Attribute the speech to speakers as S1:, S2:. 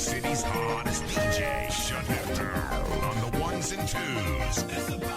S1: City's hottest DJ, shut it down on the ones and twos.